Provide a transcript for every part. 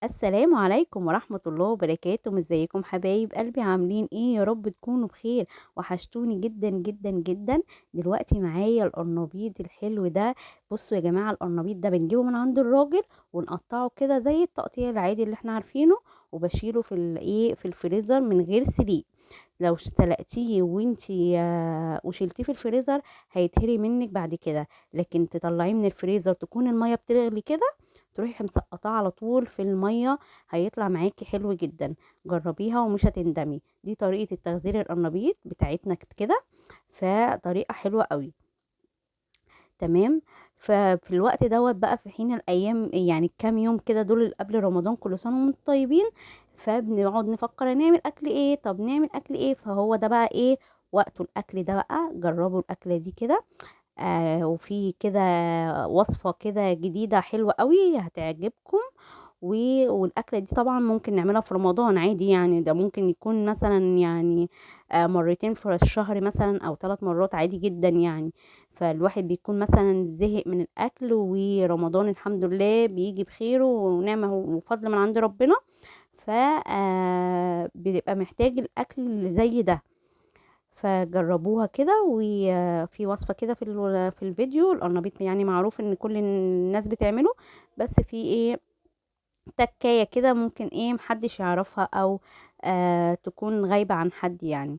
السلام عليكم ورحمة الله وبركاته. ازيكم حبايب قلبي، عاملين ايه؟ يا رب تكونوا بخير. وحشتوني جدا جدا جدا. دلوقتي معايا القرنبيط الحلو ده. بصوا يا جماعة، القرنبيط ده بنجيبه من عند الراجل ونقطعه كده زي التقطيع العادي اللي احنا عارفينه، وبشيله في الايه في الفريزر من غير سليق. لو سلقتيه وانتي وشلتيه في الفريزر هيتهري منك بعد كده، لكن تطلعيه من الفريزر تكون المية بتغلي كده تروحي مسقطاه على طول في المية، هيطلع معاكي حلو جدا. جربيها ومش هتندمي. دي طريقه التغذير القرنبيط بتاعتنا كده، فطريقة حلوة قوي. تمام. ففي الوقت دوت بقى في حين الايام، يعني كام يوم كده دول قبل رمضان، كل سنة وانتم طيبين، فبنقعد نفكر نعمل اكل ايه، طب نعمل اكل ايه. فهو ده بقى ايه وقته الاكل ده بقى. جربوا الاكلة دي كده، وفي كده وصفة كده جديدة حلوة قوي هتعجبكم. والاكلة دي طبعا ممكن نعملها في رمضان عادي، يعني ده ممكن يكون مثلا مرتين في الشهر مثلا او 3 مرات عادي جدا يعني. فالواحد بيكون مثلا زهق من الاكل، ورمضان الحمد لله بيجي بخيره ونعمة وفضل من عند ربنا، بيبقى محتاج الاكل اللي زي ده. فجربوها كده. وفي وصفة كده في الفيديو. القرنبيط يعني معروف ان كل الناس بتعمله، بس في ايه تكاية كده ممكن ايه محدش يعرفها او تكون غايبة عن حد يعني.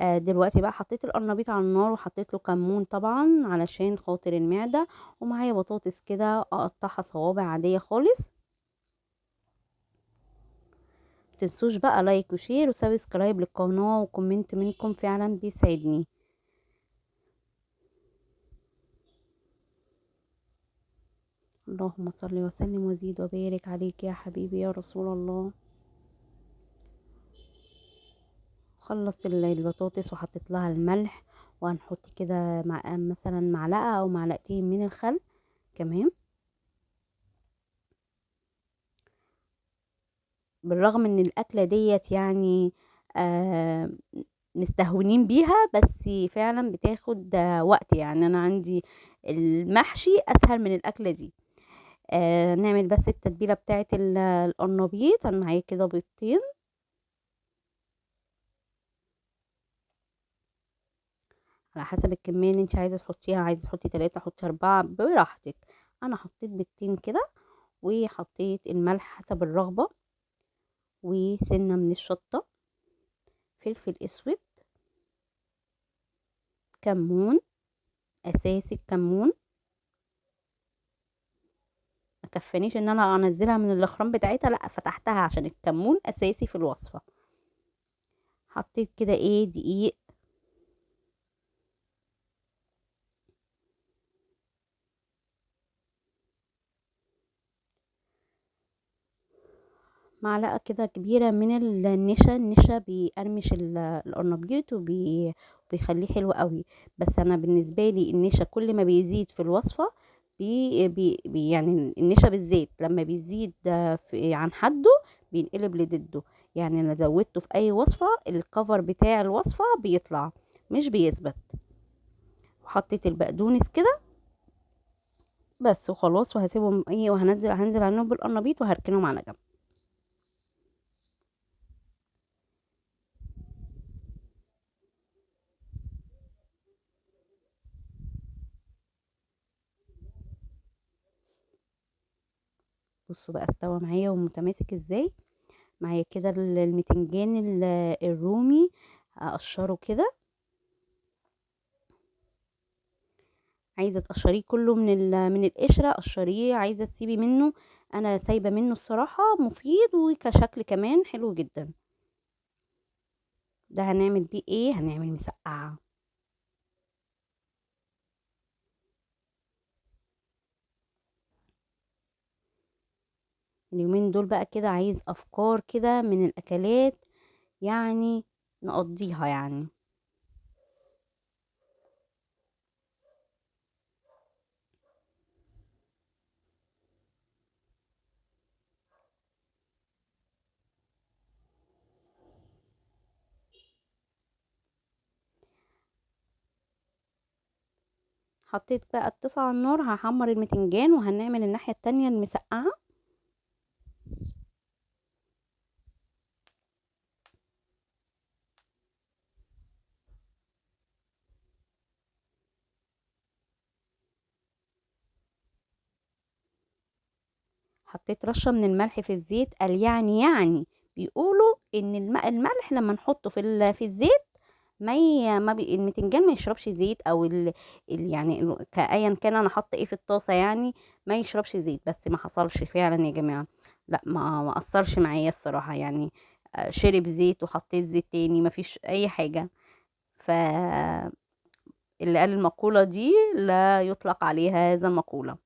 دلوقتي بقى حطيت القرنبيط على النار وحطيت له كمون طبعا علشان خاطر المعدة، ومعايا بطاطس كده اقطعها صوابع عادية خالص. متنسوش بقى like و share و subscribe للقناة و comment منكم فعلا بيسعدني. اللهم صل وسلم وزيد وبارك عليك يا حبيبي يا رسول الله. خلصت البطاطس وحطيت لها الملح، وهنحط كده مثلا معلقة او معلقتين من الخل كمان. بالرغم ان الاكلة ديت مستهونين بيها، بس فعلا بتاخد وقت. انا عندي المحشي اسهل من الاكلة دي. نعمل بس التتبيلة بتاعت القرنبيط. انا معايا كده بيضتين، على حسب الكمية اللي انت عايزة تحطيها، عايزة تحطي 3 حطي 4 براحتك. انا حطيت بيضتين كده، وحطيت الملح حسب الرغبة، وسنة من الشطة، فلفل اسود، كمون، اساسي الكمون. ما كفانيش ان انا انزلها من الاخرام بتاعتها، لا فتحتها عشان الكمون اساسي في الوصفة. حطيت كده ايه دقيق، معلقة كده كبيرة من النشا. النشا بيقرمش القرنبيط وبيخليه حلو قوي. بس انا بالنسبة لي النشا كل ما بيزيد في الوصفة بي يعني النشا بالزيت لما بيزيد عن حده بينقلب لضده. انا زودته في اي وصفة الكفر بتاع الوصفة بيطلع مش بيثبت. وحطيت البقدونس كده بس وخلاص، وهسيبهم ايه، هنزل عليهم بالقرنبيط وهركنهم على جنب. بصوا بقى استوى معايا ومتماسك ازاي. معايا كده المتنجان الرومي، اقشره كده. عايزه تقشريه كله من القشرة قشريه، عايزه تسيبي منه، انا سايبه منه الصراحة، مفيد وكشكل كمان حلو جدا. ده هنعمل بيه ايه؟ هنعمل مسقعه. اليومين دول بقى كده عايز افكار كده من الاكلات نقضيها. حطيت بقى الطاسه على النار، هحمر المتنجان وهنعمل الناحية التانية المسقعه. حطيت رشه من الملح في الزيت. قال يعني بيقولوا ان الملح لما نحطه في الزيت ما المتنجان ما يشربش زيت، او يعني كأيا كان انا حاطه ايه في الطاسه، يعني ما يشربش زيت. بس ما حصلش فعلا يا جماعة، لا ما اثرش معايا الصراحة، يعني شرب زيت وحطيت زيت تاني، ما فيش اي حاجة. ف اللي قال المقولة دي لا يطلق عليها هذا المقولة.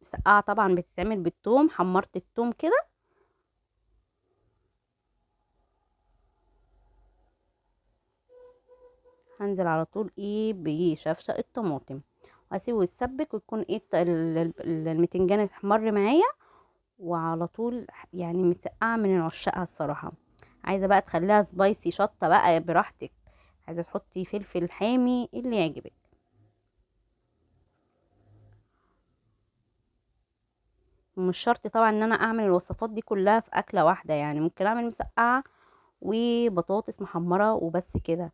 مسقعه طبعا بتتعمل بالثوم، حمرت الثوم كده. هنزل على طول ايه بشفشق الطماطم، واسيبه يتسبك ويكون ايه المتنجان اتحمر معايا. وعلى طول يعني مسقعه من عشاقها الصراحة. عايزه بقى تخليها سبايسي شطه بقى براحتك، عايزه تحطي فلفل حامي اللي يعجبك. مش شرط طبعا ان انا اعمل الوصفات دي كلها في اكله واحدة، يعني ممكن اعمل مسقعه وبطاطس محمرة وبس كده.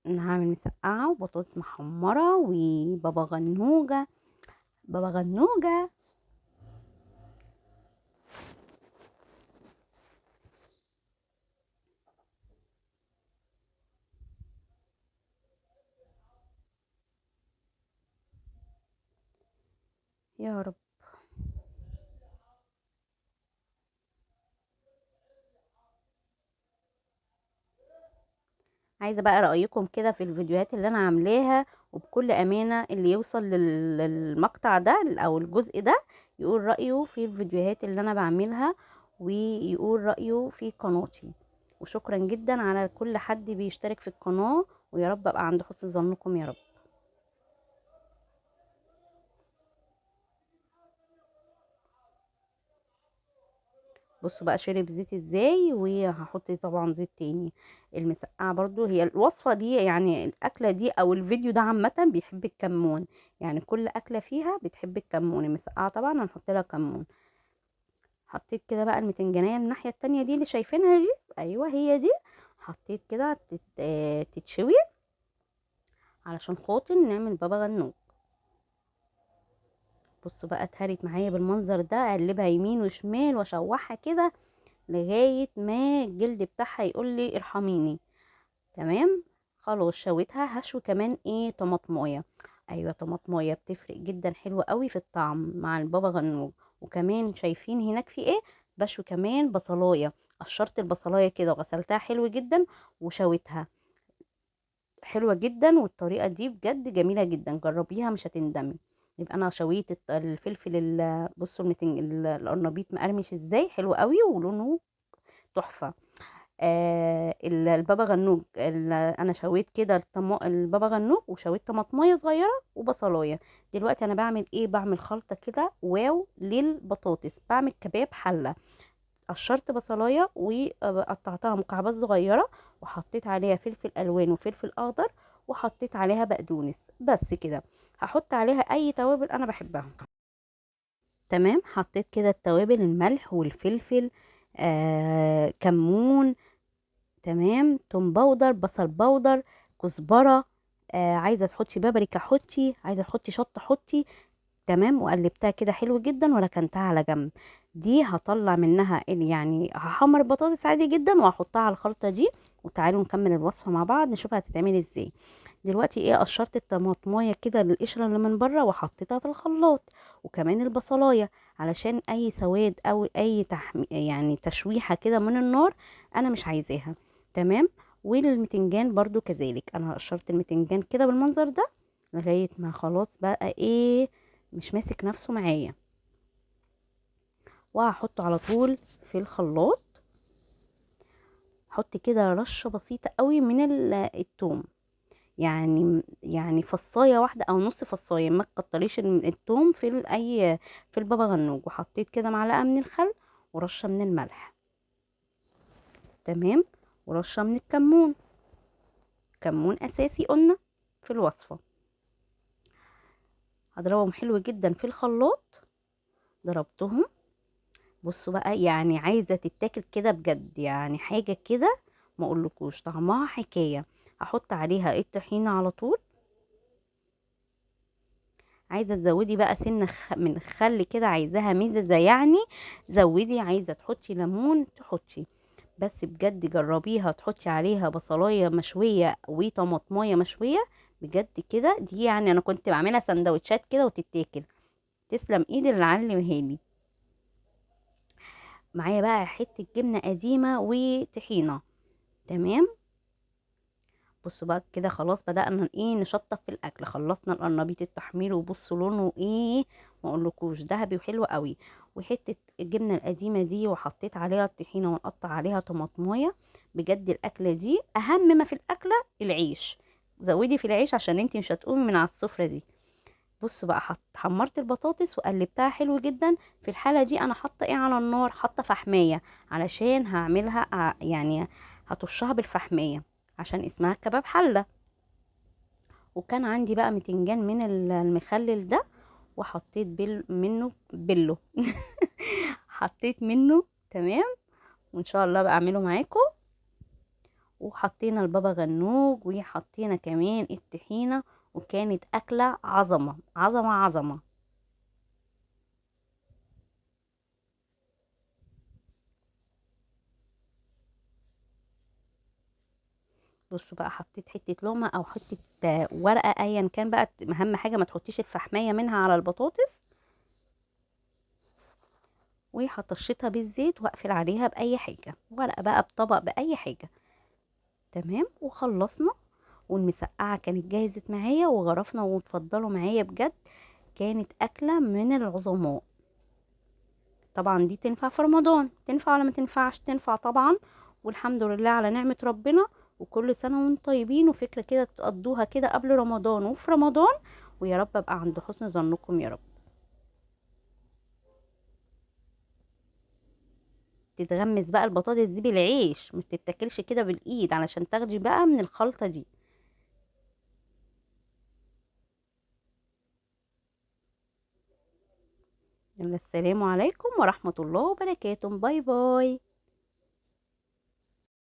انا هعمل مسقعه وبطاطس محمرة وبابا غنوجه. بابا غنوجه يا رب. عايزه بقى رايكم كده في الفيديوهات اللي انا عاملاها، وبكل امانه اللي يوصل للمقطع ده او الجزء ده يقول رايه في الفيديوهات اللي انا بعملها، ويقول رايه في قناتي. وشكرا جدا على كل حد بيشترك في القناة، ويا رب ابقى عند حسن ظنكم يا رب. بصوا بقى شرب زيت ازاي، وهحط طبعا زيت تاني. المسقعه برضو هي الوصفة دي، يعني الاكلة دي او الفيديو ده عامة بيحب الكمون، يعني كل اكله فيها بتحب الكمون. المسقعه طبعا هنحط لها كمون. حطيت كده بقى المتنجانيه الناحية التانية دي اللي شايفينها دي، ايوه هي دي، حطيت كده تتشوي علشان خاطر نعمل بابا غنوج. بصوا بقى اتهرت معايا بالمنظر ده، اقلبها يمين وشمال واشوحها كده لغاية ما الجلد بتاعها يقول لي ارحميني. تمام خلاص شويتها. هشوي كمان ايه طماطمايه، ايوه طماطمايه بتفرق جدا، حلوة قوي في الطعم مع البابا غنوج. وكمان شايفين هناك في ايه، بشوي كمان بصلايه، قشرت البصلايه كده وغسلتها حلو جدا وشويتها حلوة جدا. والطريقة دي بجد جميلة جدا، جربيها مش هتندمي. يبقى انا شويت الفلفل بصوا القرنبيط مقرمش ازاي، حلو قوي ولونه تحفة. البابا غنوج، انا شويت كده البابا غنوج، وشويت طماطمايه صغيرة وبصلايه. دلوقتي انا بعمل ايه، بعمل خلطه كده واو للبطاطس. بعمل كباب حله، قشرت بصلايه وقطعتها مكعبات صغيرة، وحطيت عليها فلفل الوان وفلفل اخضر، وحطيت عليها بقدونس، بس كده. هحط عليها اي توابل انا بحبها. تمام حطيت كده التوابل، الملح والفلفل، كمون، تمام، توم powder، بصل powder، كزبره، عايزه تحطي بابريكا حطي، عايزه تحطي شطه حطي. تمام وقلبتها كده حلو جدا وركنتها على جنب. دي هطلع منها يعني هحمر البطاطس عادي جدا وهحطها على الخلطة دي. وتعالوا نكمل الوصفة مع بعض نشوفها هتتعمل ازاي. دلوقتي ايه، قشرت الطماطمايه كده للقشره اللي من بره وحطيتها في الخلاط، وكمان البصلايه علشان اي سواد او اي يعني تشويحه كده من النار انا مش عايزاها. تمام والمتنجان برضو كذلك، انا قشرت المتنجان كده بالمنظر ده لغاية ما خلاص بقى ايه مش ماسك نفسه معايا، وهحطه على طول في الخلاط. حط كده رشه بسيطة قوي من الثوم، يعني فصايه واحدة او نص فصايه، ما تكتريش الثوم في اي في البابا غنوج. وحطيت كده معلقه من الخل ورشه من الملح، تمام، ورشه من الكمون، كمون اساسي قلنا في الوصفة. هضربهم حلو جدا في الخلاط. ضربتهم. بصوا بقى يعني عايزه تتاكل كده بجد، يعني حاجة كده ما اقولكوش طعمها حكاية. هحط عليها الطحينه على طول. عايزه تزودي بقى سنة من الخل كده، عايزاها مززه يعني زودي، عايزه تحطي ليمون تحطي، بس بجد جربيها. تحطي عليها بصلايه مشوية وطماطمايه مشوية بجد كده، دي يعني انا كنت بعملها سندوتشات كده وتتاكل. تسلم ايد اللي علمها لي. معايا بقى حتة جبنه قديمة وطحينه. تمام. بصوا بقى كده خلاص بدأنا ايه نشطف في الاكل، خلصنا القرنبيط التحمير، وبصوا لونه ايه ما اقولكوش ذهبي وحلو قوي. وحتة الجبنة القديمة دي وحطيت عليها الطحينه ونقطع عليها طماطمايه. بجد الاكلة دي اهم ما في الاكلة العيش، زودي في العيش عشان انتي مش هتقومي من على السفرة دي. بصوا بقى حمرت البطاطس وقلبتها حلو جدا. في الحالة دي انا حاطه ايه على النار؟ حاطه فحمايه علشان هعملها يعني هطشها بالفحمايه عشان اسمها كباب حله. وكان عندي بقى متنجان من المخلل ده، وحطيت منه بله حطيت منه. تمام. وان شاء الله بقى اعمله معاكم. وحطينا البابا غنوج وحطينا كمان الطحينه، وكانت اكله عظمه عظمه عظمه. بصوا بقى حطيت حتة لقمة او حتة ورقة ايا كان بقى، اهم حاجة ما تحطيش الفحميه منها على البطاطس. وهطشتها بالزيت واقفل عليها باي حاجة، ورقة بقى بطبق باي حاجة. تمام. وخلصنا، والمسقعه كانت جاهزت معايا وغرفنا، وتفضلوا معايا بجد كانت اكله من العظماء. طبعا دي تنفع في رمضان، تنفع ولا ما تنفعش؟ تنفع طبعا، والحمد لله على نعمه ربنا. وكل سنة وانتم طيبين، وفكره كده تقضوها كده قبل رمضان وفي رمضان، ويا رب ابقى عند حسن ظنكم يا رب. تتغمس بقى البطاطس دي بالعيش، ما تتاكلش كده بالايد علشان تاخدي بقى من الخلطة دي. يلا السلام عليكم ورحمة الله وبركاته. bye bye.